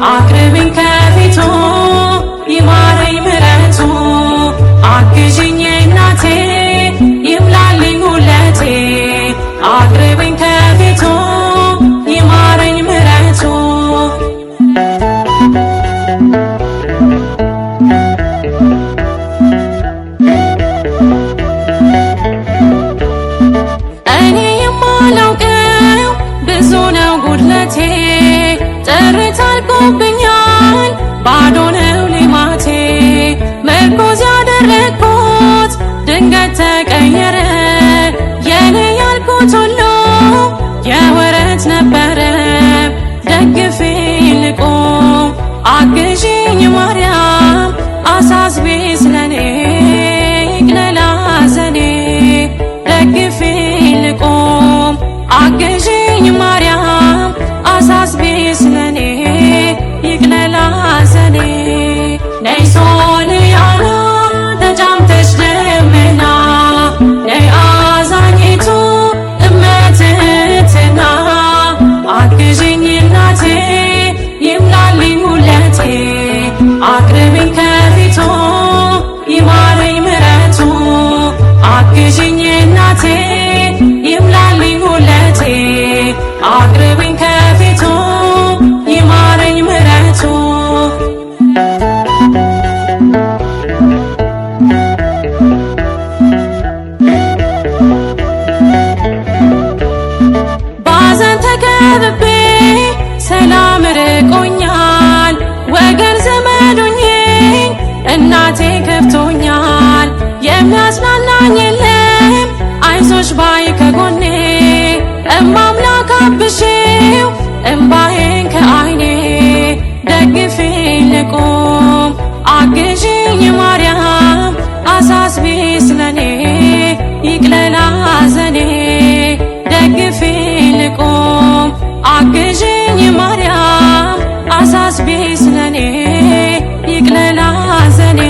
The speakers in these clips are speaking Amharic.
አቅርቢኝ ከፊቱ ይማረኝ ምሕረቱ አግዥኝ እናቴ ይምላልኝ ውለቴ አቅርቢኝ ከፊቱ ይማረኝ ምሕረቱ። እኔ የማላውቀው ብዙ ነው ጉድለቴ ጥሪት አልቆብኛል ባዶ ነው ሌማቴ ምርኩዝ ያደረግኩት ድንገት ተቀየረ የኔ ያልኩት ሁሉ የወረት ነበረ ደግፌ ልቁም አግዢኝ ማርያም አሳስቢ ስለኔ ይቅለል ሐዘኔ ደግፌ ልቁም አግዢኝ ማርያም አሳስቢ ስለኔ ይቅለል ሐዘኔ። ነይ ሶልያና ተጫምተሽ ደመና ነይ አዛኝቱ እመትህትና አግዢኝ እናቴ ይምላልኝ ውለቴ አቅርቢኝ ከፊቱ ይማረኝ ምሕረቱ አግዢኝ እናቴ ይምላልኝ ውለቴ አቅርቢኝ ከፊቱ ይማረኝ ምሕረቱ። ባዘን ተከብቤ ሰላም ርቆኛል ወገን ዘመዱኝ እናቴ ከፍቶኛል የሚያጽናናኝ የለም አይዞሽ ባይ ከጎኔ እማምላክ አብሺው እምባዬን ከአይኔ ደግፌ ልቁም አግዢኝ ማርያም አሳስቢ ስለኔ ይቅለል ሐዘኔ ደግፌ ልቁም አግዢኝ ማርያም አሳስቢ ስለኔ ይቅለል ሐዘኔ።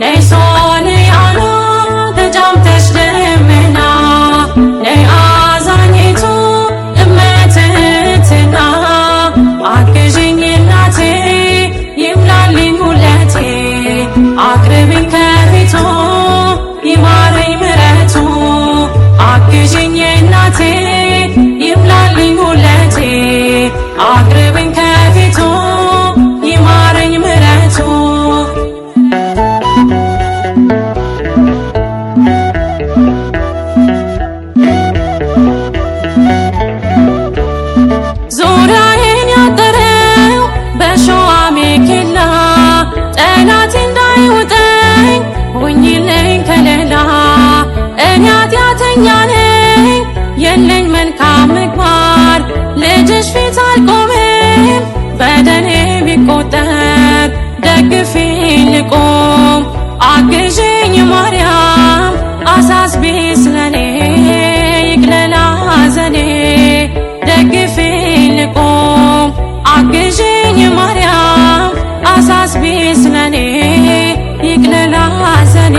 ነይ ሶልያና ተጫምተሽ ደመና ነይ አዛኝቱ እመትህትና አግዢኝ እናቴ ይምላልኝ ውለቴ አቅርቢኝ ከፊቱ ይማረኝ ምሕረቱ አግዢኝ እናቴ ይምላልኝ ውለቴ አቅርቢኝ ከፊቱ ይማረኝ ምሕረቱ። ዙሪያዬን ያጠረው በሾህ አሜኬላ ጠላት እንዳይውጠኝ ሁኚልኝ ከለላ እኔ ኃጢአተኛ ነኝ የለኝ መልካም ምግባር ልጅሽ ፊት አልቆምም በደሌ ቢቆጠር ደግፌ ልቁም አግዢኝ ማርያም አሳስቢ ስለኔ ይቅለል ሐዘኔ ደግፌ ልቁም አግዢኝ ማርያም አሳስቢ ስለኔ ይቅለል ሐዘኔ።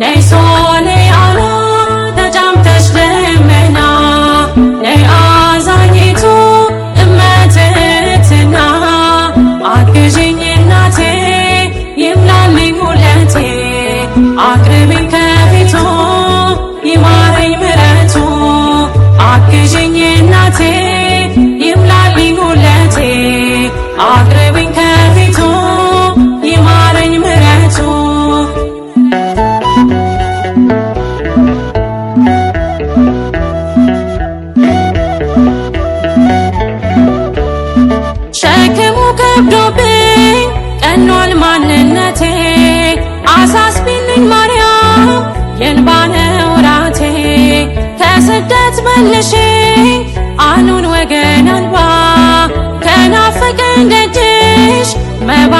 ነይ ሶልያና ተጫምተሽ ደመና ነይ አዛኝቱ እመትህትና አግዢኝ እናቴ ይምላልኝ ውለቴ አቅርቢኝ ከፊቱ ይማረኝ ምሕረቱ አግዢኝ እናቴ ይምላልኝ ውለቴ አቅርቢኝ ከፊቱ ይማረኝ ምሕረቱ። ሸክሙ ከብዶብኝ ቀኗል ማንነቴ አሳስቢልኝ ማርያም የእንባ ነው ራቴ ከስደት መልሽኝ አኑን ወገን አልባ ከናፈቀኝ ደጅሽ መባ